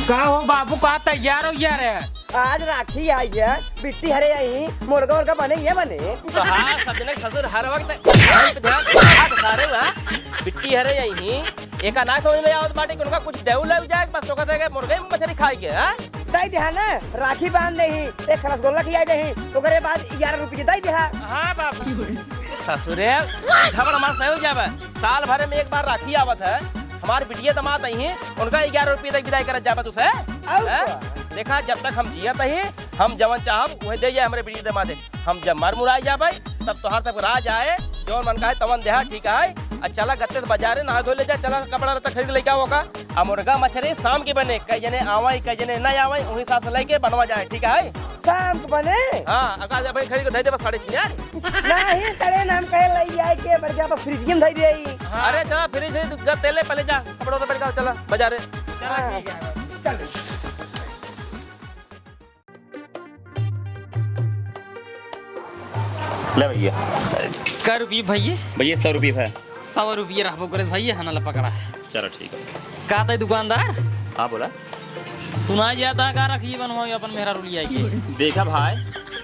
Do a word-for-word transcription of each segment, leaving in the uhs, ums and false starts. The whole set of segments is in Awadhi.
का हो बाबू, का तैयार हो गया रे? आज राखी आई है, बिट्टी हरे आई, मुर्गा उर्गा बने ये बने। तो हाँ, सब जने के ससुर हर वक्त ध्यान रखा सारे बा। बिट्टी हरे आई, एका ना समझ में आवत बाटे कि उनका कुछ देऊ लग जाए, बस तो कहते हैं कि मुर्गा ही मछली खाए के, हाँ? दई दिहा ना, राखी बांध देही, एक रसगुल्ला खिया देही, ओकरे बाद ग्यारह रुपये दई दिहा। हाँ बाबू। ससुरे, झगड़ा मार सही हो जावे। साल भर में एक बार राखी आवत है, हमार बिटिया दामाद आई हैं, उनका ग्यारह रुपये तक विदाई करत जाबे तुसे? और हैं? का? देखा, जब तक हम जियत ही, हम जवन चाहब, उहे दे जाए हमरे बिटिया दामाद। हम जब मर मुराई जाबे, तब तोहार तब राज आए, जवन मन का है, तवन देहा, ठीक है? आ चला गत्ते से बाजारे, नहा धो ले जा, चला कपड़ा लत्ता खरीद लेके आओ का। आ मुर्गा मछरी शाम के बने, कई जने आवाई, कई जने ना आवाई, उही हिसाब से लेके बनवा जाए, ठीक है? शाम के बने? हाँ, अगर जब खरीद के धर दे, बस साढ़े छह यार। नहीं, साढ़े नाम कहे लई जाए के, बढ़िया बा, फ्रिज में धर दे। हाँ। अरे चला, फ्रिज है, तू घर तेले पहले जा, कपड़ा उतार पहन के आओ, चला बाजारे। चला, हाँ। ठीक है। चल। ले भैया। कै रुपये भैया? भैया, सौ रुपये है। सौ रुपये रहबो करे भैया, हना ला पकड़ा। चलो ठीक है। का तै दुकानदार? हाँ बोला। तू ना जाता का राखी बनवाओ अपन मेहरारू लिया के? देखा भाई,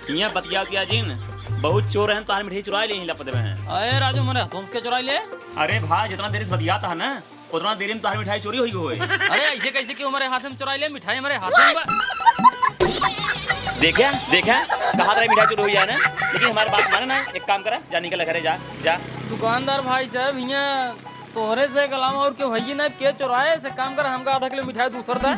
यहाँ बतिया उतिया जिन, बहुत चोर हैं, तार मिठाई चुरा ले, यहीं लपट में हैं। अरे राजू, मने हाथों से चुरा ले? अरे भाई, जितना देर से बतियाता है ना, उतना देरी में तोहार मिठाई चोरी होई होई। अरे, ऐसे कैसे कि हमरे हाथ में चुराई ले? मिठाई हमरे हाथ में बा। देखा, देखा, कहा था मिठाई चोरी होई है ना, लेकिन हमार बात माने ना। एक काम करा, जा निकल घरे, जा, जा। दुकानदार भाई साहब, हियाँ तोहरे से अलावा और केहू है ही ना, के चुराए? से काम कर, हमका आधा किलो मिठाई दूसर दा।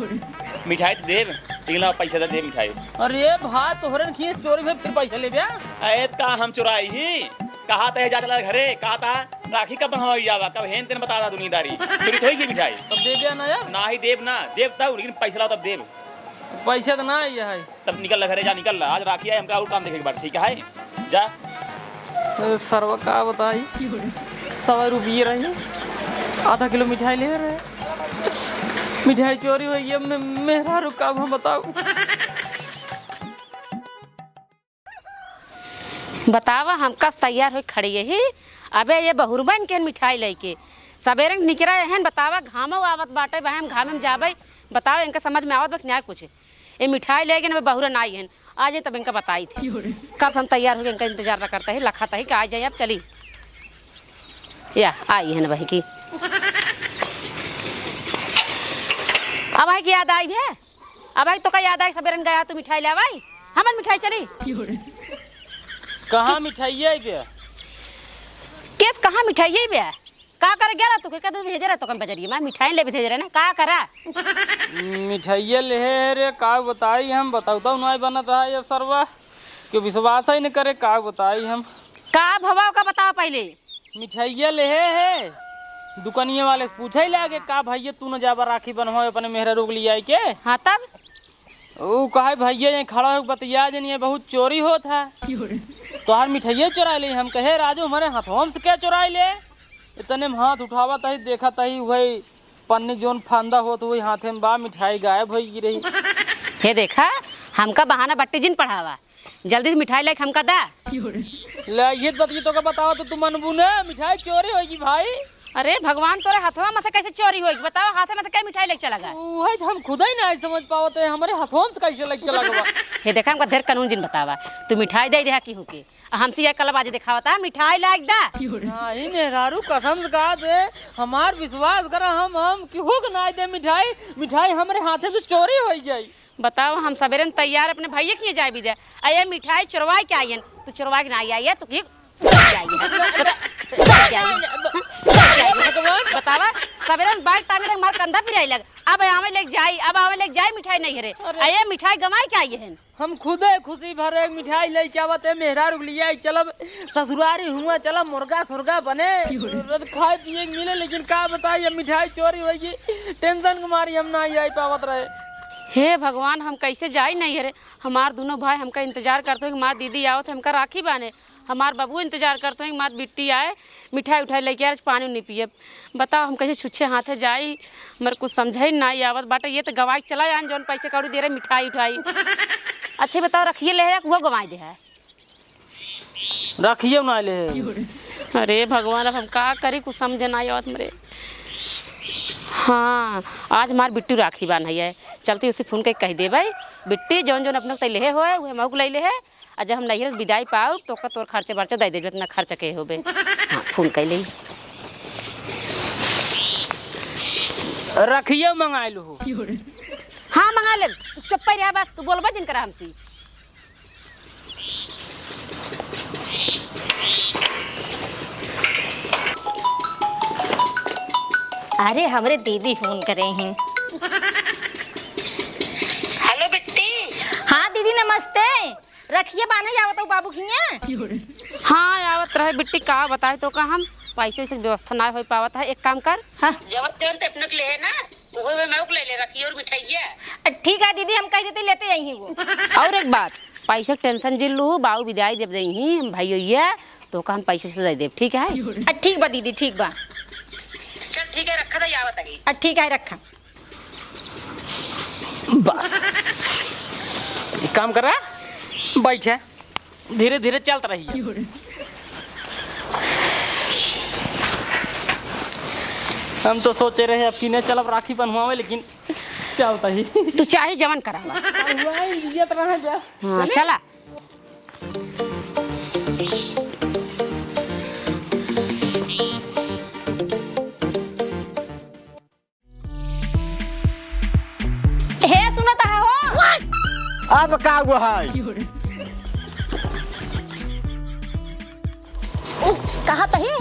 मिठाई तो देब, लेकिन ला पैसा तो दे मिठाई। अरे भाई, तोहरे न खींच चोरी भे, फिर पैसा लेबे? अरे का हम चुराई ही? कहा था जा चला घरे, कहा था राखी कब बनवाई जावा, कब हेन तेन बता दा दुनियादारी। चोरी तो होई की मिठाई? तब दे दिया ना यार। ना ही देब ना, देब तब, लेकिन पैसा लाओ तब देब। पैसा तो ना आई है। तब निकल ला घरे, जा निकल ला, आज राखी है, हमका और काम देखे के बाद, ठीक है? जा। ए, सरवा का बताई, सवा रुपये रही, आधा किलो मिठाई ले रहे, मिठाई चोरी हो गई। अब मैं, मेहरारू का हम बताऊ। बतावा, हम कस तैयार होई खड़ी यही। अबे ये बहुरबन के मिठाई लेके सबेरे निकरा एहन, बतावा, घामो आवत बाटे, बहन घामे में जाबे। बतावा, इनके समझ में आवत बा कि ना कुछ? ये मिठाई ले गए ना, बहुरा ना आई हन, आ जाए तब इनका बताई थी। कब हम तैयार हो गए, इनका इंतजार ना करता है, लखाता है कि आ जाए, अब चली। या आई हन वही की। अब आई की याद आई है। अब आई तो का याद आई, सबेरन गया तू मिठाई ले आवाई, हमन मिठाई चली। कहाँ मिठाई आई बे? केस कहाँ मिठाई आई बे? का करे गेला तू? के, के भेजे रहे तो कम बजरिया में मिठाई ले भेजे रहे ना, का करा? मिठाइया ले हे रे, का बताई हम, बताऊ तो नहीं बनत है ये सरवा, के विश्वास ही न करे, का बताई हम। का भवा का बताओ पहले। मिठाइया लेहे है, दुकनिया वाले से पूछे लागे, "का भैया तू न जाबा राखी बनवावे अपने मेहरारू के लियाई के?" हाँ तब? ऊ कहे, "भैया यहीं खड़ा होके बतिया जनिए, बहुत चोरी होत है, तोहार मिठाइया चुराई ले।" हम कहे, "राजू, हमारे हाथों से क्या चुराई ले?" इतने में हाथ उठावत ही, देखत ही वही पन्नी जोन फंदा होत वही हाथे में बा, मिठाई गायब होई रही। हे देखा, हमका बहाना बट्टी जिन पढ़ावा, जल्दी से मिठाई लेके हमका दा। ले, ये बतिया तो का बतावा तो तू मनबू ने, मिठाई चोरी होई गी भाई। अरे भगवान, तोरे हथवा में से कैसे चोरी होई गी? बतावा, हाथे में से कै मिठाई लेके चला गा? वही तो हम खुद ही नहीं समझ पावत है, हमारे हथवा में से कैसे लेके चला गवा? हे देखा, हमका ढेर कानून जिन बतावा, तू मिठाई दे दे केहू के, आ हमसे ये कलबाजी दिखावता, मिठाई लायक दा। नहीं मेहरारू, कसम से कहा दे, हमार विश्वास करा, हम, हम केहू के ना दे मिठाई, मिठाई हमरे हाथे से चोरी होई जाई। बताओ, हम सबेरे में तैयार अपने भैया के जाए भी दे। आ ये मिठाई चुरवाए के आइयन, तू चुरवाए के ना आई है, तू की बतावा, सबेरे में बैग टांगे रहे, हमार कंधा पिराई लग। अब आवे लेके जाई, अब आवे लेके जाई मिठाई नहीं हरे। अरे। आ ये मिठाई गंवाए के आई है। हम खुदे खुशी भरे मिठाई लेके आवत है, मेहरारू के लिए आई, चलब ससुरारी हुआ, चलब मुर्गा सुर्गा बने, खाए पिए के मिले, लेकिन का बताई, ये मिठाई चोरी होई गी, tension के मारी हम ना आई पावत रहे। हे भगवान, हम कैसे जाई नहीं हरे, हमार दोनों भाई हमका इंतजार करते हैं कि हमार दीदी आवत है, हमका राखी बांधे, हमार बाबू इंतजार करते हैं कि हमार बिट्टी आए, मिठाई उठाई लेके आए, आज पानी नहीं पिए। बताओ, हम कैसे छुच्छे हाथे जाई, हमारे कुछ समझे ना ही आवत बाटे। ये तो गंवाई चला आन, जौन पैसे कौड़ी दे रहे, मिठाई उठाई। अच्छा बताओ, रखिए ले है, वो गंवाई दे है? रखिए ना ले है। अरे भगवान, अब हम का करी, कुछ समझे ना आवत मरे। हाँ, आज हमार बिट्टू राखी बांधे है, चलती उसे फोन कइ कहि देबइ, बिट्टी, जउन जउन अपने तइ लेहे होए, उहे मउक लइ लेहे, अ जब हम नइहर से बिदाई पाउब, त ओका तोर खर्चा बर्चा दइ देबइ, एतना खर्चा के होबे। हाँ, फोन कइ लेइ। रखियो मंगाइ लूँ। हाँ, मंगाइ लेब। चुप्पे रहा बस, तू बोलबा जिन करा हमसे। अरे, हमरे दीदी फोन करे हैं। हेलो बिट्टी। हाँ दीदी, नमस्ते। रखिया बान्हे आवत हूँ बाबू खिया। हाँ, आवत रहे बिट्टी, का बताए तोका हम, पैसे वैसे के व्यवस्था ना होइ पावत है। एक काम कर, हाँ। जवन जवन ते अपने के लेहे ना, उहे उहे मउक लइ ले, रखिया अउर मिठाइया। ठीक है दीदी, हम कहि देते लेते अइहीं वो। अउर एक बात, पैसे के tension जिन लूँ, बाबू बिदाई देब देइहीं, हम भाई होइया, तोका हम पैसे से दइ देब, ठीक है? ठीक बा दीदी, ठीक बा। चल ठीक है, रखा था, आवत है। ठीक है, रखा। बस, एक काम करा, बैठे, धीरे धीरे चलत रहिए। हम तो सोचे रहे अब किने चलब राखी बन्हवावे, लेकिन चलत ही। तू चाहे जवन करावा। बन्हवाई लियत रहा जा। हाँ, चला। हे, सुनत है हो? अब का हुआ है? उ कहा तही?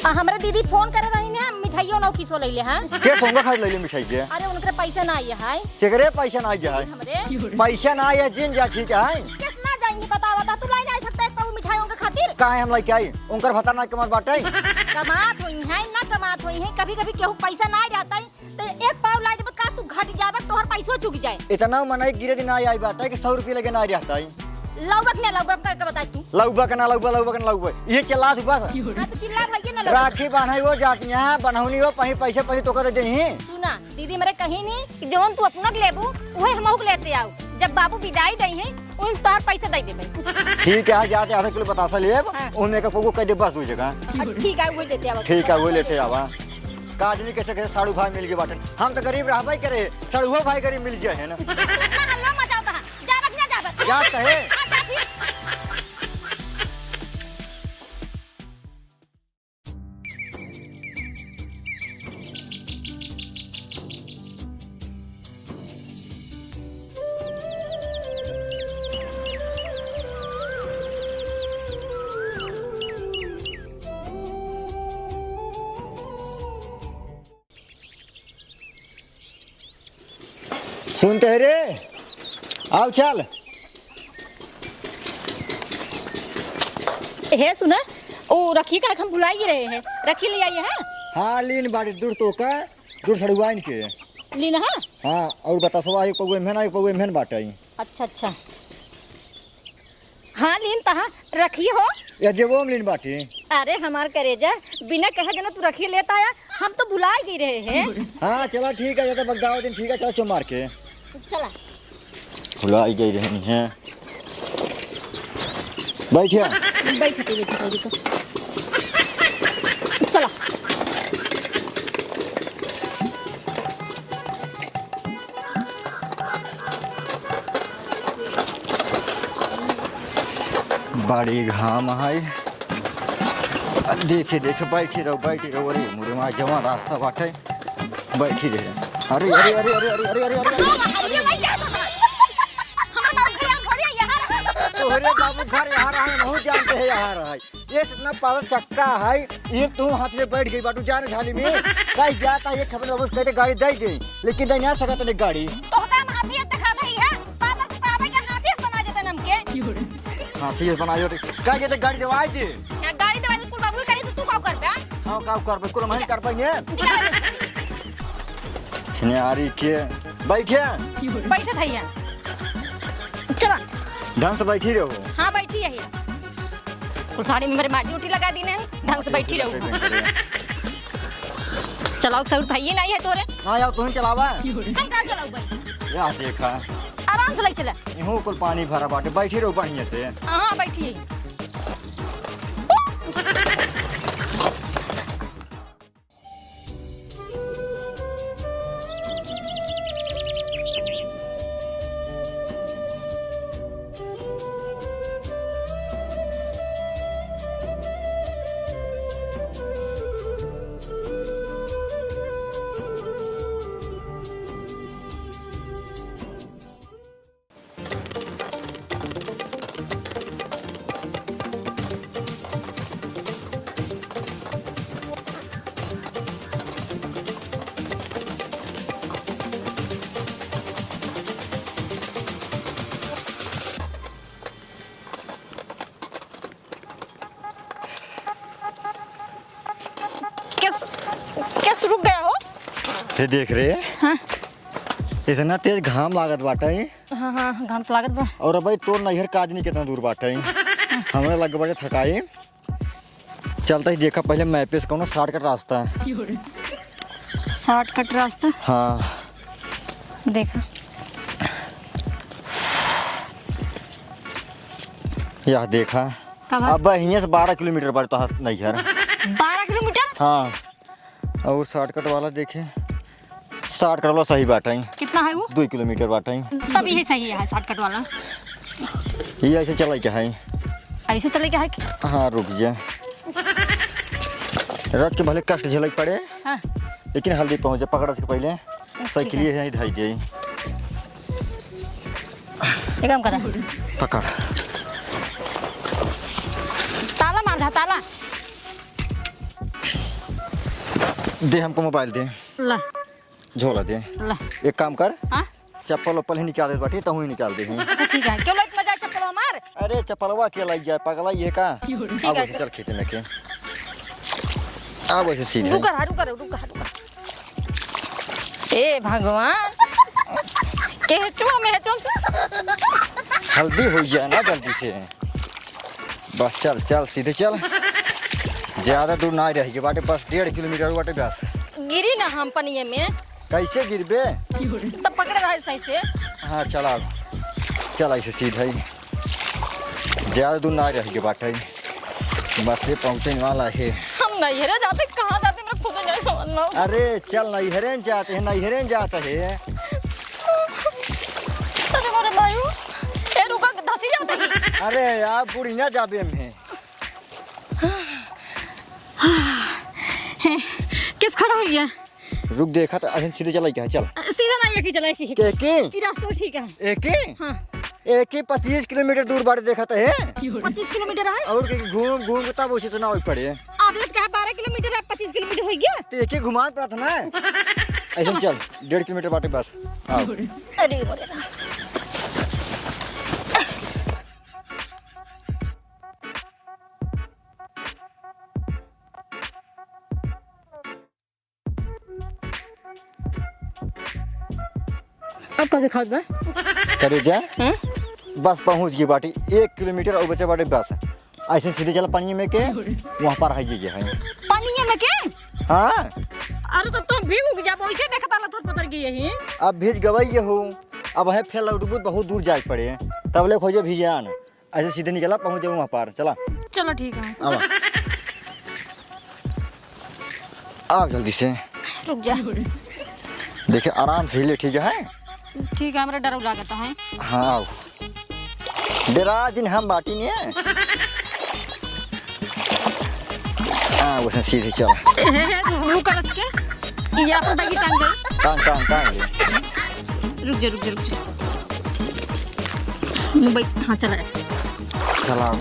आ, हमरे दीदी फोन करे रही ना, मिठाइयो नौ किसो लइले हैं। के फोन का खातिर लइले मिठाई के? अरे, उनकरे पैसा ना आइए है। केकरे पैसा ना आइए है? हमरे। पैसा ना आइए, जिन जा, ठीक है। कितना जाएंगे, बतावा, ता तू लाई ना आ सकता एक पाऊ मिठाई उनके खातिर? काहे हम लइके आई? उनकर भतार ना कमात बाटे। कमात होइहैं, ना कमात होइहैं, कभी-कभी केहू पैसा ना रहता है, तो एक पाव लाई देबे का तू घट जाबे, तोहर पैसो चुक जाए। इतना मनई गिरे दिन आई, आई बाटे कि सौ रुपये लगे ना रहता है। लउबक ना लउबक का, का बताई तू? लउबक ना लउबक, लउबक ना लउबक। ये चिल्लात बस। हाँ, तो चिल्ला भइये ना लउबक। राखी बान्है हो जाती हैं, बन्हौनी हो, पही पैसे पही तोका दे देही। सुना, दीदी हमरे कही नहीं कि जौन तू अपना के लेबू, उहे हमहू के लेते आओ। जब बाबू बिदाई दइहैं, उन तोहर पैसा दे देबे। ठीक है, जाते आधा किलो बतासा लेब, हाँ। ओमे एक पौगो कह दे बस दू जगह। हाँ, ठीक है, वो लेते आवा। ठीक है, वो लेते आवा। का जानी कैसे कैसे साढ़ू भाई मिल गए बाटन। हम तो गरीब रहबे करे, साढ़ुओ भाई गरीब मिल गए हैं ना। इतना हल्ला मचाओ कहाँ? जावत ना जावत। जात है। हाँ, जाती। सुनते है रे, आओ चल। हे सुना, ओ रखी का हम भुलाई रहे हैं, रखी ले आइए, हाँ? हाँ, लीन बाटी दूर तो का, दूर सड़ुआइन के। लीन, हाँ? हाँ, और बतासवा एक पौवे में ना, एक पौवे में बाटे। अच्छा, अच्छा। हाँ, लीन तहाँ रखी हो। या जेबो में लीन बाटी। अरे हमार करेजा, बिना कहे देना तू रखी लेता आया, हम तो भुलाई गई रहे हैं। हाँ, चला ठीक है, ये तो बगदाव दिन ठीक है, चला चो मार के। चला। भुलाई गई रहनी है। बैठिया। बैठ, बैठ, बैठ, बैठ। चला। बड़ी घाम है। देखे, देखे, बैठी रहो, बैठी रहो। अरे, मुरे वहाँ जवान रास्ता बाटे, बैठी रहे। अरे, अरे, अरे। तोहरे बाबू घर यहाँ रहा, बहुत जानते हैं यहाँ रहा। ये इतना पागल चक्का है, ये तू हाथ में बैठ गई बाटू जान झाली में। कहीं जाता ये खबर बाबू कहते गाड़ी दे दे, लेकिन दे ना सकत नहीं गाड़ी। तोहका हम हाथी दिखा दे है, पागल के पावे के हाथी बना देते हमके। हाथी बना देते, कह देते गाड़ी देवाई दे। ना गाड़ी देवाई दे, कुल बाबू करी तो तू का करबे? हाँ, का करबे, कुल हम ही करबे ने। निकाल दे। सिनियारी के बैठे। बैठे भैया। चला। ढंग से बैठी रहो। हाँ, बैठी यही। कुल साड़ी में मेरे माटी उटी लगा दी ने, ढंग से बैठी रहो। चलाओ, सर, उठाइए ना, ये तोरे। हाँ यार, तुम चलावा। हम का चलाऊ भाई? या देखा। आराम से ले चला। इहू कुल पानी भरा बाटे, बैठी रहो बढ़िया से। हाँ, बैठी। ते देख रे। हाँ। इतना तेज घाम लागत बाटे। हाँ, हाँ, घाम तो लागत बा। और भाई, तोर नैहर काजनी कितना दूर बाटे? हाँ। हमरा लग बाटे थकाई। चलता ही देखा पहले map से कौनो shortcut रास्ता है। Shortcut रास्ता? हाँ। देखा। यह देखा। का बा? अब हियां से बारह किलोमीटर बाटे तोहार नैहर। बारह किलोमीटर? हाँ। और shortcut वाला देखे, shortcut वाला सही बाटे। कितना है वो? दुई किलोमीटर बाटे। तब यही सही है shortcut वाला। ये ऐसे चले के है? ऐसे चले के है कि? हाँ, रुक जा। रथ के भले कष्ट झेले के पड़े, हाँ। लेकिन हल्दी पहुँचे, पकड़ के पहले। ठीक साइकिल है। ये है, धई दे। एक काम करा। पकड़। ताला मार दे, ताला। दे हमको मोबाइल दे। ला। झोला दे। ला। एक काम कर। हाँ? चप्पल उप्पल ही निकाल दे बाटी, तहूँ ही निकाल दे ही। अच्छा, ठीक है। क्यों लइके मजा चप्पल हमार? अरे, चप्पलवा के लइ जाए, पगला ये का? ठीक है, आगो से चल। चल खेते में के। आगो से सीधे। रुका रहा, रुका रहा, रुका, रुका। ए भगवान, केचुआ में है, चल। हल्दी हो जाए ना जल्दी से। बस चल, चल, सीधे चल। ज्यादा दूर ना रह गए बाटे, बस डेढ़ किलोमीटर बाटे बस। गिरी ना हम पनिये में। कैसे गिरबे? तब पकड़े रहे सही से। हाँ, चल आव। चल ऐसे सीधे ही। ज्यादा दूर ना रह गए बाटे। बस ये पहुँचे वाला है। हम नैहरे जाते, कहाँ जाते, मैं खुद नहीं समझ रहा हूँ। अरे चल, नैहरे जाते हैं, नैहरे जाते हैं। अरे मोरे मायू, ए रुका, धसी जाते हैं। अरे यार, बुढ़िया जाबे में। हे, केस खड़ा होइ गया। रुक, देखा त अखन सीधे चला के है, चल। अ, सीधा ना, एक ही चला, एक ही। के, के? ई रास्ता ठीक है। एक ही? हाँ। एक ही पच्चीस किलोमीटर दूर बाटे, देखा त है। पच्चीस किलोमीटर है? और के घूम, घूम के तब उसे इतना होइ पड़े। आप लोग कहा बारह किलोमीटर है, पच्चीस किलोमीटर होइ गया? तो एक ही घुमान पड़ा था ना। ऐसे चल, डेढ़ किलोमीटर बाटे बस। आओ। अरे, अरे। अब का देखात बा? करेजा, हाँ? बस पहुँच गई बाटी, एक किलोमीटर और बचे बाटे बस। ऐसे सीधे चला पानी में के, वहाँ पर है ये, ये है। पानी में के? हाँ। अरे तब तो हम भीग उग जाबो, वैसे देखत आला थोत पतर गई यही। अब भीज गवई ये हो, अब है फेर लौटबू बहुत दूर जाए पड़े, तब ले खोजे भीजान। ऐसे सीधे निकला, पहुँच जाऊँ वहाँ पार। चला। चलो, ठीक है। आवा। आओ जल्दी से। रुक जा। देखिए, आराम से हिले, ठीक है? ठीक है, हमरा डर लागत है। हाँ, आओ। डरा जिन हम बाटी नहीं है। हाँ, वैसे सीधे चला। हे, हे, रुक, रुक, रुक के। ये अपन बैग टांग दे। टांग, टांग, टांग ले। रुक जा, रुक जा, रुक जा। मोबाइल, हाँ, चला। चलाओ।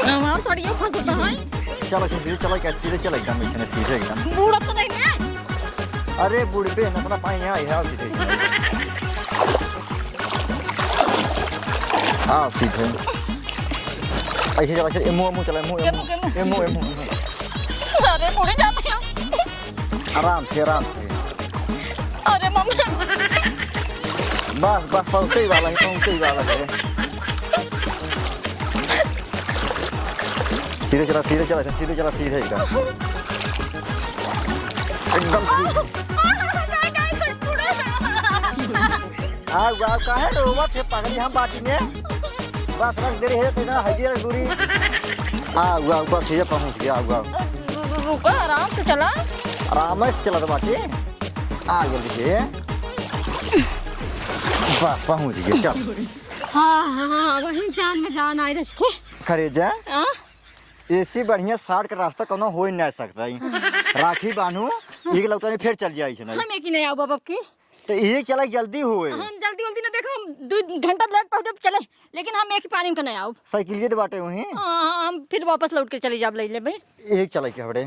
हमार सड़ियो फंसता है। चलो, सीधे चलो, क्या सीधे चलो, एकदम, इसने सीधे एकदम। बूढ़ा तो नहीं मैं। अरे, बूढ़ पे ना, अपना पानी यहाँ, यहाँ सीधे। हाँ, सीधे। ऐसे चला, ऐसे एमो, एमो चला, एमो, एमो, एमो, एमो। एमो, एमो, एमो। अरे, बूढ़े जाते हैं। आराम से, आराम से। अरे मम्मी। बस, बस, पहुँचे ही वाला है, पहुँचे ही वाला है। सीधे चला, सीधे चला, सीधे चला, सीधे एकदम। एकदम सीधे। आउ, आउ, काहे रोवत है पगली हम बाटी में? बस रख दे रहे हैं, तेरा है ये दूरी। आउ, आउ, बस ये पहुँच गया, आउ, आउ। रु-, रु-, रुको, आराम से चला। आराम से चला तो बाटी। आ गया देखिए। बस पहुँच गया, चल। हाँ, हाँ, हाँ, वही जान में जान आई रच के। करेजा। हाँ? ऐसी बढ़िया shortcut रास्ता कोनो हो ही नहीं सकता है। राखी बान्हू, एक लौटा में फिर चल जाए इसने। हम एक ही नहीं आओ बाबा की। तो ये चला जल्दी होए। हम जल्दी, जल्दी ना देखो, हम दो घंटा लेट पहुँचे चले, लेकिन हम एक ही पानी में नहीं आओ। साइकिल ये तो बाटे वहीं। हाँ, हम फिर वापस लौट के चले जाब, ले लेबे। एक चला के हवड़े।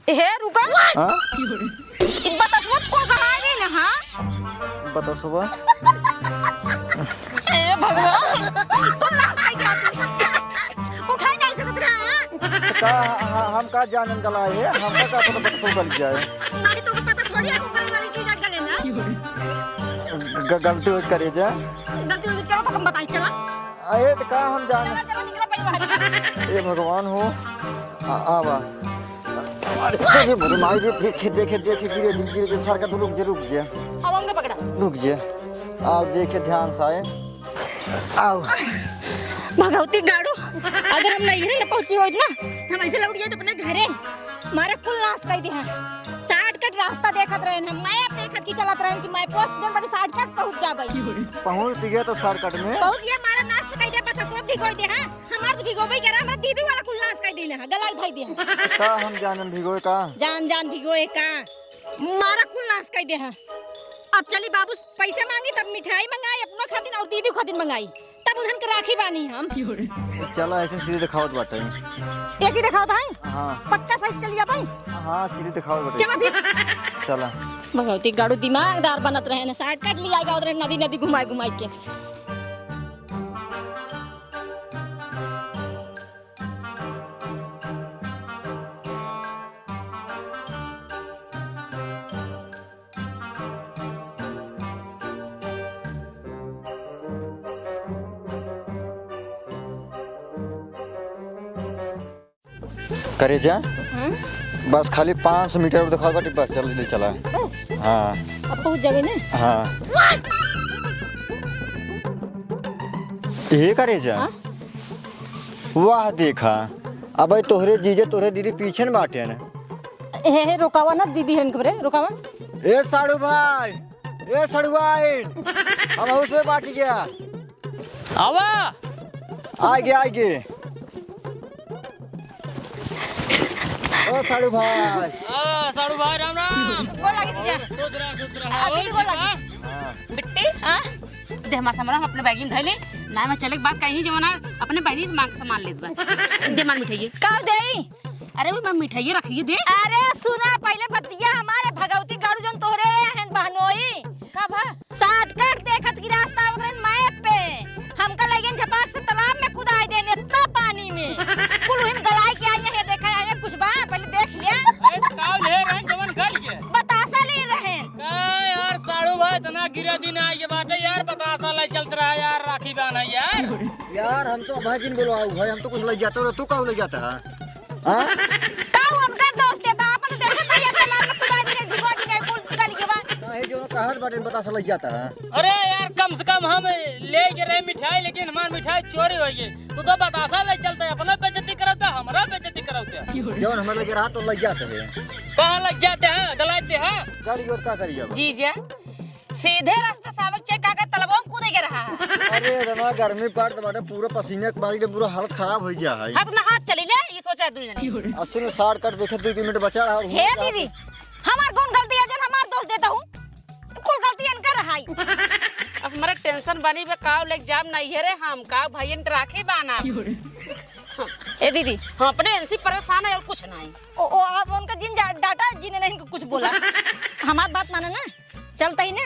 हे, रुका। हाँ? ई बतासवा को कहाँ रे ना, हाँ? बतासवा? हे भगवान, तो लाश आई जाती। उठाई नहीं सकत रहा, हाँ? का, हाँ, हाँ, हम का जानन गलाए है, हमका का पता बक्सो गल जाए। अरे, तोके पता थोड़ी है, ऊपर वाली चीज गले ना। ग-, गलती हो करे जा। गलती हो, चलो तो हम बताई, चलो। अरे, तो का हम जान। चलो, चलो, निकलो पहले बाहर। ए भगवान हो। आ, आवा। अरे, अरे, मोरे माई रे, देखे, देखे, देखे, गिरे, गिरे, गिरे, सरकट, रुक जे, रुक जे। अब हमका पकड़ा। रुक जे। आओ, देखे ध्यान से आए। आओ। भगवती गाड़ू, अगर हम नैहरे न पहुंची होइत ना, हम ऐसे लौट जाइत अपने घरे। मारे कुल नाश कर दिया। shortcut रास्ता देखत रहेन हम, map देखत की चलत रहेन कि map से जौन बनी shortcut पहुंच जाबे। पहुंच गया तो shortcut में। पहुंच गया, मारा नाश तो कर दिया, पता सब भिगोई दे, हाँ। हमार तो भिगोबे करा, हमार दीदी वाला कुल नाश कर देना है, गलाई धई दे। का हम जानन भिगोए का? जान जान भिगोए का? मारा कुल नाश कर दे है। अब चली बाबू पैसे मांगी, तब मिठाई मंगाई अपना खातिर और दीदी खातिर मंगाई, तब उन्हन के राखी बानी हम। चला, ऐसे सीधे देखावत बाटे। एक ही देखावत है? हाँ। पक्का सही चली जा भाई। हाँ, सीधे देखावत बाटे। चला फिर। चला। भगवती गाड़ू दिमागदार बनत रहे न, shortcut लिया गावत रहे नदी नदी घुमाई घुमाई के। करेजा, हाँ? बस खाली पाँच सौ मीटर और देखावत बाटे, बस जल्दी ले चला। बस? हाँ। अब पहुँच जाबे ना? हाँ। ए करेजा। हाँ? वाह देखा, अबे तोहरे जीजे तोहरे दीदी पीछे न बाटे न। ए, हे, रोकावा ना दीदी हरन के बरे, रोकावा। ए साड़ू भाई, ए सड़ुआइन, हम उसे बाटी गया। आवा। आगे, आगे। ओ साड़ू भाई। आ, साड़ू भाई, राम राम। गोड़ लागी जीजा। खुश रहा, खुश रहा। आ, और दीदी, गोड़ लागी। हाँ। बिट्टी, हाँ? दे हमार सामान, हम अपने बैगिन धइले। ना, मैं चले के बाद कहीं जमाना अपने बहिनी से मांग के सामान लेत बा। दे हमार मिठाई। का देई? अरे, वो मैं मिठाई रखिए दे। अरे, सुना पहले बतिया हमारे भगवती गाड़ू जौन तोहरे रहन बहनोई। का भा? shortcut देखत की रास्ता ओकरे map पे। हमका लगिन झपाक से तालाब में कुदाई देने, इतना पानी में। कुल उहिम गलाई के आई है, देखा है कुछ बा, पहले देख लिया। अरे, काल है रहन जवन गल के। बतासा ले रहन। का यार, साड़ू भाई, इतना गिरा दिन आए के बाटे यार, बतासा ले चलत रहा यार, राखी बांधा यार। यार, हम तो भाई जिन बोलो आओ भाई, हम तो कुछ ले जाते हो, तू का ले जाता है? हाँ? का उनकर दोस्त है, बाप ने देखे तो ये तालाब में कुदा दिए, डुबा दिए, कुल निकल गया बा। काहे जो कहत बाटे बतासा लग जाता है? अरे यार, कम से कम हम ले के रहे मिठाई, लेकिन हमार मिठाई चोरी हो गई। तू तो बतासा ले चलता है, अपना बेइज्जती करता, हमरा बेइज्जती करता। जौन हमें लगे रहा तो लग जाते हैं। कहाँ लग जाते हैं? गलाते हैं। गाली और का करी अब? जीजा, सीधे रास्ता सावक चेक आके तलबो में कूदे के रहा है। अरे इतना गर्मी पड़त बाटे, पूरा पसीने के मारे के पूरा हालत खराब हो गया है। अब नहा चली ले, ये सोचा है दुनिया ने। असल में shortcut देखे दो तीन मिनट बचा रहा। हे दीदी, हमार कौन गलती है जौन हमार दोस्त देता हूँ? कुल गलती इनका रहा है। अब हमारा tension बनी बे, काव लेके जाम नहीं है रे हम, काव भाई इनके राखी बाना। ए दीदी, हम अपने इनसे परेशान है और कुछ नहीं। ओ, ओ, अब उनका जिन जा-, डाटा जिन्हें नहीं कुछ बोला। हमार बात माना ना, चलता ही ना,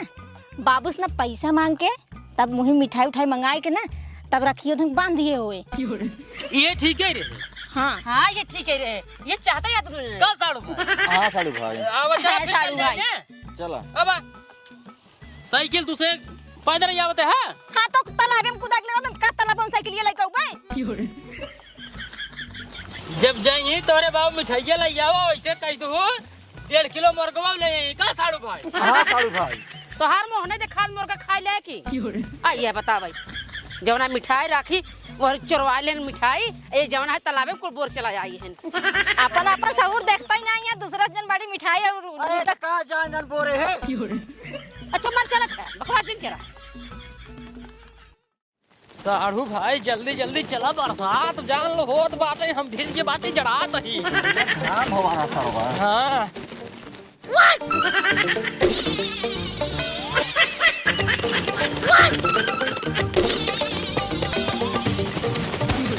बाबू से ना पैसा मांग के, तब मुही मिठाई उठाई मंगाई के ना, तब रखियो धन बांध दिए होए। ये ठीक है रे। हाँ। हाँ, ये ठीक है रे। ये चाहता है तुम। कल साड़ू भाई। हाँ, साड़ू भाई। आवा, चला, हाँ, फिर साड़ू चल भाई। जाएंगे। चला। अब आ, साइकिल तुसे पैदल ही आवते है? हाँ, तो तालाब में कूदा के ले, का तालाब में साइकिल ये लेके आऊँ भाई? जब जाएंगे तोरे बाबू मिठाइया ले आओ, ऐसे कह दो। डेढ़ किलो मुर्गवा ले आई का साड़ू भाई? हाँ साड़ू भाई। तोहार मोहने देखा मुर्गा खाए ले की? आ ये बता भाई, जवना मिठाई राखी वो चोरवा लेन मिठाई, ये जवना है तालाबे कुल बोर चला जाई है। अपन अपन सहूर देखता ही नहीं है, दूसरा जन बड़ी मिठाई और अरे तो का जान जान बोरे है। अच्छा मर चल, अच्छा बकवास जिन करा। साढ़ू भाई, जल्दी जल्दी चला, बरसात जान लो होत बाटे, हम भीज के बाटे जड़ात ही। घाम हो रहा साढ़ू भाई। हाँ।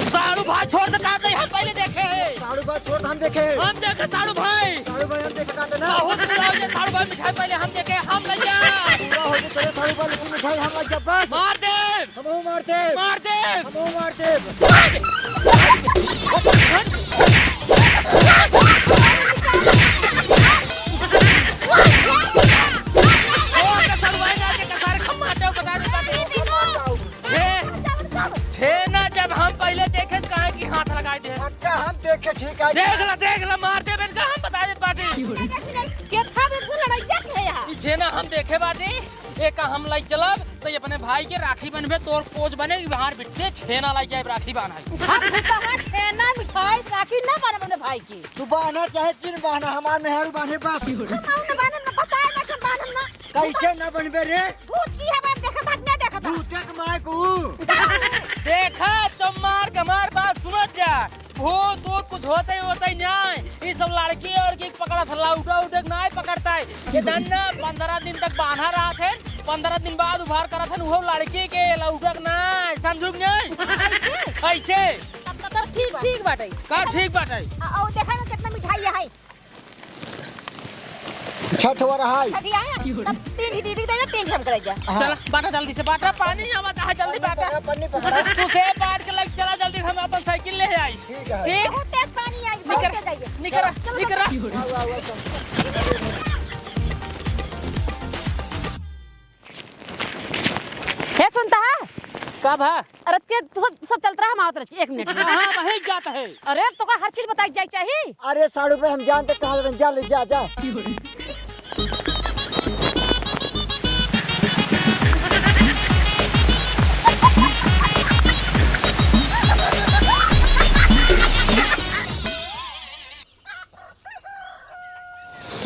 साढ़ू भाई, छोड़ दे, काट दे, हम पहले देखे हैं। साढ़ू भाई, छोड़, हम देखे। हम देखे, साढ़ू भाई। साढ़ू भाई, हम देखे, काट दे ना। बहुत बुरा हो गया, साढ़ू भाई, मिठाई पहले हम देखे, हम ले जा। पूरा हो गया, चलो, साढ़ू भाई, लेकिन मिठाई हम ले जा, बस। मार दे। हमहू मार देब। मार देब। हमहू मार देब। छे-, छेना जब हम पहिले देखे त काहे कि हाथ लगाइ दे। अच्छा, हम देखे, ठीक है। देख ला, देख ला, मार देबे इनका, हम बताइ देत बाटी। केथा भी तू लड़ाई चल है यहाँ। ई छेना हम देखे बाटी, एका हम लइ चलब, त अपने भाई के राखी बन्हबे, तोर कोच बने, ई हमार बिट्टी छेना लइ जाए, राखी बान्हे। हम तो कहाँ छेना, मिठाई, राखी ना बान्हब अपने भाई के। तू बान्हा चाहे जिन बान्हा, हमार मेहरू बान्हे बस। हम ना बान्हब ना, बताए ना कि बान्हब ना। कैसे ना बन्हबे रे? भूत की है, मैं देखत हक, नहीं देखत हक। भूते के माय को। देखा, चमार के हमार बात सुनत जा। भूत ऊत कुछ होतइ, होतइ नाहीं। ई सब लड़की, लड़की के पकड़त है, लौटा उठे के नाहीं पकड़तइ। ये धन्ना पन्द्रह दिन तक बान्हा रहत है, पन्द्रह दिन बाद उभार करत है, उहो लड़की के लौटा के नाहीं, समझू कि नाहीं? कैसे? कैसे? तब तो ठीक, ठीक बाटइ। का ठीक बाटइ? आ, और देखा ना कितना मिठाई है। छठ हो रहा है। छठ आया, तब तीन ही दीदी दे, तीन ही हम करे जा। हाँ। चला, बाटा जल्दी से, बाटा, पानी आवत है, जल्दी बाटा। पकड़ा, पन्नी पकड़ा। तू से बांट के लग चला, जल्दी हम अपन साइकिल ले आई। ठीक है। ठीक? बहुत तेज पानी आई, निकर, बहुत तेज आई। निकर, चलो, निकर। चलो। आओ, आओ, आओ, चलो। हे सुनता है? का भा? अरे के तू सब, सब चलत रहा, हम आवत रहे, एक मिनट। हाँ, वही जात है। अरे तो का हर चीज बताई जाए चाहिए? अरे साढ़ू पे हम जानते कहाँ ले जा, ले जा, जा।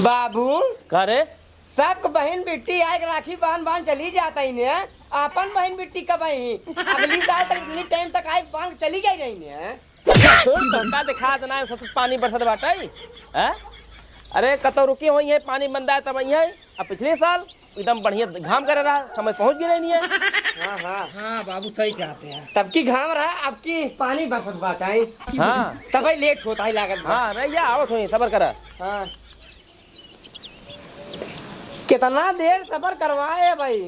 बाबू। का रे? सबके बहिन बिट्टी आए के राखी बांध बांध चली जात ही ने। आपन बहिन बिट्टी कब आई? अगली साल तक इतनी टाइम तक आए बांध चली गई रही ने। ससुर, तोहका देखात ना है, ससुर, पानी बरसत बाटे। हैं? अरे, कतौ रुकी होई है, पानी बंदा है तब आई है। अब पिछले साल एकदम बढ़िया घाम करे रहा, समय पहुँच गए रही है। हाँ, हाँ। हाँ, बाबू सही कहते हैं। तब की घाम रहा, अब की पानी बरसत बाटे। हाँ। तब ही लेट होता है लागत बा। हाँ, रह जा, आवत होई, सबर करा। हाँ। कितना देर सफर करवाए है भाई?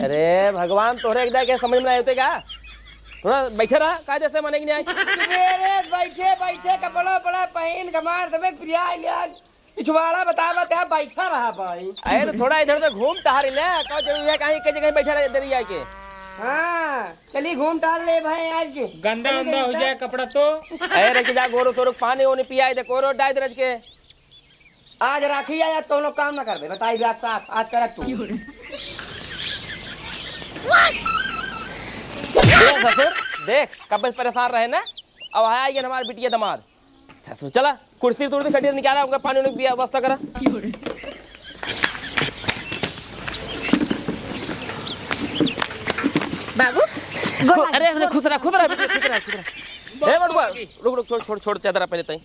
अरे भगवान, तोहरे एक दाए के समझ में ना आते का? थोड़ा बैठे रहा, कायदे से मने कि नहीं आई? सवेरे बैठे बैठे कपड़ा उपड़ा पहन के मार सबे पिराए लिया। पिछवाड़ा बतावा, त्या बैठा रहा भाई। अरे तो थोड़ा इधर उधर घूम टहर ले, का जरूरी है कहीं, कहीं, कहीं बैठा रहे देरी आके? हाँ, चली घूम टहर ले भाई आज के। गंदा चली उंदा गई हो तो। जाए कपड़ा तो। अरे रख जा, गोरू तोरू पानी ओनी पियाई दे, कोरो डाल दे रख के। आज राखी आया, आज कौनो काम ना करबे, बताई बात साफ, आज करत तू। ए ससुर, देख, कब से परेशान रहे ना, अब आया ये हमार बिटिया दमाद। ससुर, चला, कुर्सी तुर्सी खटिया निकाला, उनका पानी उन्हें व्यवस्था करा। बाबू, गोर खु-, अरे, अरे, खुश रहा, खुश रहा, खुश रहा, खुश रहा। ए, बटुआ, रुक, रुक, छोड़, छोड़, छोड़, चादर पहले तई।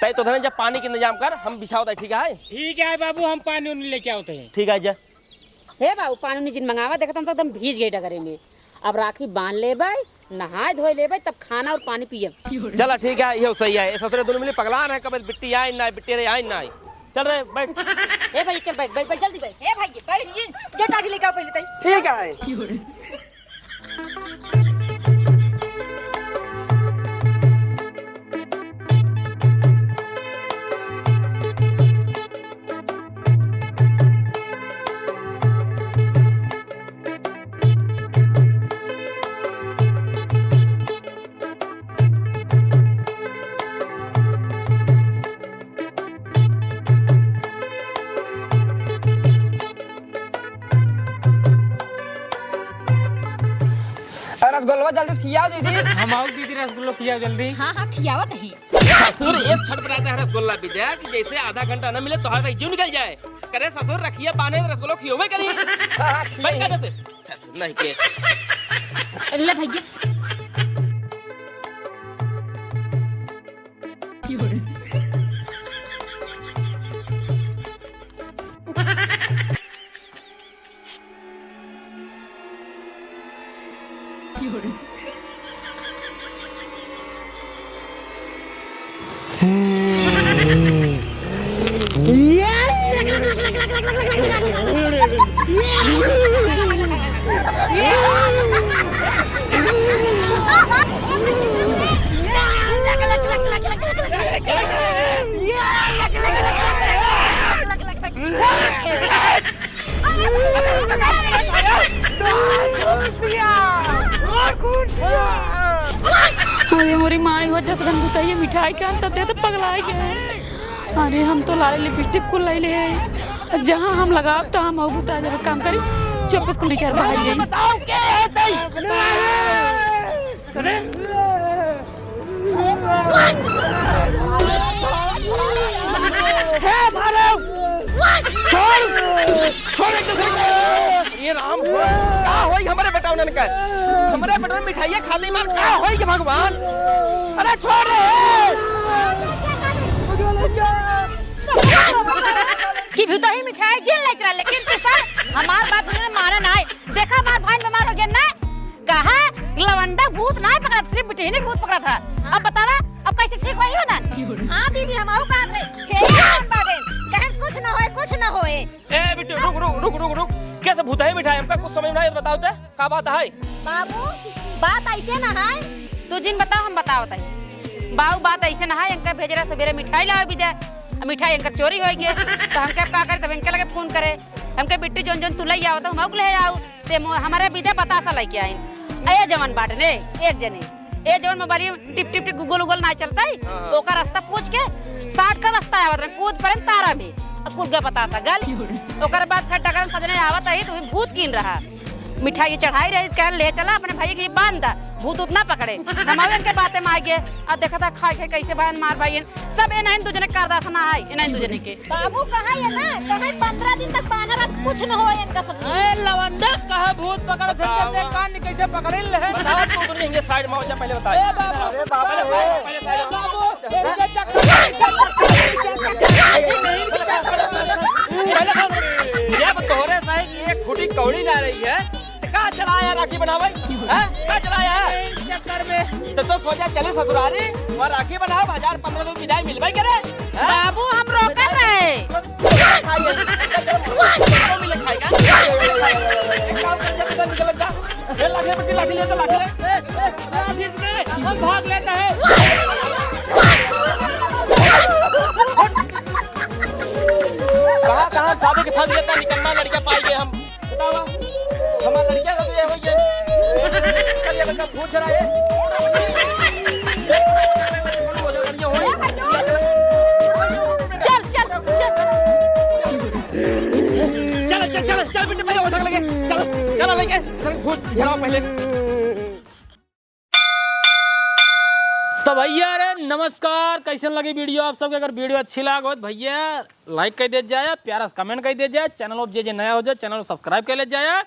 तई तो धनंजय पानी के इंतजाम कर, हम बिछावत है, ठीक है? ठीक है बाबू, हम पानी उनी लेके आवत हैं। ठीक है, जा। हे बाबू, पानी उनी जिन मंगावा, देखत हम तो एकदम भीज गए डगरे में। अब राखी बांध लेबै, नहाए धोए लेबै, तब खाना और पानी पियब। चला ठीक है, ये सही है। ये ससुरे दोनों मिली पगलान है, कब बिट्टी आई ना, बिट्टी रे आई ना। चल रे, बैठ। ए भाई, चल बैठ, बैठ, बैठ, जल्दी बैठ। ए भाई, बैठ जी, जो टाटी लेके आओ पहले तई। ठीक है। अरे रसगुल्ला जल्दी से खियाओ दीदी। हम आओ दीदी, रसगुल्ला खियाओ जल्दी। हाँ, हाँ, खियावत ही। ससुर, एक छटपटाता है रसगुल्ला भी दे कि जैसे आधा घंटा ना मिले तो हमारा जीव निकल जाए। करे ससुर, रखिया बांधे रसगुल्ला खियोबे करी। हाँ, हाँ, खियाई। बंद कर देते। ससुर नहीं के। ले भैया। अरे मोरी माई हो, जसरन बुताइए मिठाई के अंत दे तो पगलाई गए। अरे हम तो लाए लिपस्टिक कुल लाए ले हैं। जहाँ हम लगाब तो हम हो बुता जब काम करी। चुप कुल लेकर बाहर गई। बताओ के है तई? अरे हे मारो। छोड़। छोड़ एकदम। ये राम हो। का होई हमरे बेटा उन्हन का? हमरे बेटा मिठाइया खाली मार का होई के भगवान? अरे छोड़ रे। कि भूतही मिठाई जेल ले चला, लेकिन तू सर हमार बात उन्होंने माना ना है। देखा हमार भाई बीमार हो गया ना, कहा लवंडा भूत ना पकड़ा, सिर्फ बिटिहनी भूत पकड़ा था। अब बतावा, अब कैसे ठीक होई हो ना? हाँ दीदी, हम आऊ कहा थे, हे राम बाबे, कहे कुछ न होए, कुछ न होए। ए बिट्टू, रुक, रुक, रुक, रुक, रुक। कैसे भूतही मिठाई? हमका कुछ समझ में ना आए, बताओ ते, का बात है? बाबू, बात ऐसे ना है। तू जिन बताओ, हम बताओ ताई। बाबू, बात ऐसे ना है, इनका भेज रहा सवेरे मिठाई लावे भी दे, अब मिठाई इनका चोरी हो गई, तो हमके अब का करे, तब इनके लगे फोन करे, हमके बिट्टू जौन जौन तू ले आओ, तो हम ले आओ, ते मो-, हमारे भी दे बतासा लेके आई। अये जवन बाटे ने, एक जने, ए जवन मोबाइल में टिप टिप टिप Google उगल ना चलता है, हाँ। ओकर रास्ता पूछ के साठ का रास्ता आवत रहे, कूद पड़े तारा भी, और कूद गया बतासा गल। ओकर बाद फिर डगरन सजने आवत रही तो वही भूत कीन रहा, मिठाई चढ़ाई रही, कह ले चला अपने भाई की बांध दा, भूत उतना पकड़े। हम इनके बातें में आ गए, और देखा था खाए खाए कैसे बहन मार भाई, सब इन्हें दू जने कारदासा ना है, इन्हें दू जने के। बाबू कहा ये ना, कहे पन्द्रह दिन तक बानर अब कुछ न हो इनका सब। ए लवंडा, कहा भूत पकड़ फिर के बतावा। देख कान कैसे पकड़े ले। बतावा तू दोनों ये साइड में हो जा, पहले बता। ए बाबू, अरे बाबा रे, पहले साइड ए बाबू, ए चक्कर। जब तोहरे सही की एक फुटी कौड़ी ना रही है, तो का चलाया राखी बनावे? हैं? का चलाया है? इन चक्कर में। तो, तो सोचा चले ससुरारी, वहाँ राखी बनाओ, हजार पन्द्रह सौ विदाई मिलवाई करे। हैं? बाबू, हम रोकत रहे। खाइए। मिले खाएगा। एक काम कर, जल्दी जल्दी निकल जा। ये लाठी, बच्ची, लाठी ले, तो लाठी ले। लाठी ले, हम भाग लेते हैं। कहाँ, कहाँ भागे के भाग लेता, निकम्मा लड़का पाई गए हम। बतावा, हमार लड़किया का तो ये हो गया। चलिए, बच्चा, भूत चढ़ा है। चल, चल, चल। चल, चल, चल, चल, बेटे, पहले ओझा लगे। चल, चल, लगे। चल, भूत चढ़ाओ पहले। तो भैया रे नमस्कार, कैसन लगी वीडियो आप सबके? अगर वीडियो अच्छी लाग हो तो भैया like कर दे जाए, प्यारा सा comment कर दे जाए, channel पर जे जे नया हो जाए channel को subscribe कर ले जाए।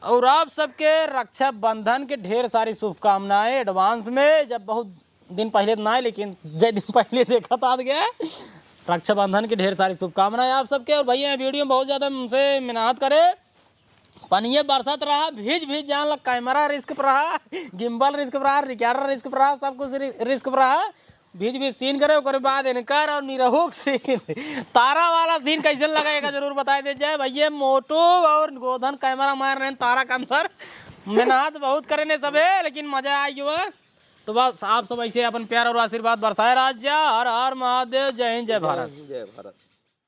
और आप सबके रक्षाबंधन के ढेर सारी शुभकामनाएं advance में। जब बहुत दिन पहले तो ना है, लेकिन जे दिन पहले देखा था, आ गया। रक्षाबंधन की ढेर सारी शुभकामनाएं आप सबके। और भैया वीडियो में बहुत ज़्यादा हमसे मेहनत करे, पनिये बरसत रहा, भीज भीज जान लग, camera risk पर रहा, gimbal risk पर रहा, recorder risk पर रहा, सब कुछ रि-, risk पर रहा। भीज भीज scene करे, ओकरे बाद इनकर और निरहू के scene, तारा वाला scene कैसन लगा, एका जरूर बताए दे जाए। भैया मोटू और गोधन camera man रहे तारा के अंदर, मेहनत बहुत करे ने सबे, लेकिन मजा आई गयो। तो बस आप सब ऐसे अपन प्यार और आशीर्वाद बरसाए रह जा। हर हर महादेव, जय हिंद, जय भारत। जय भारत।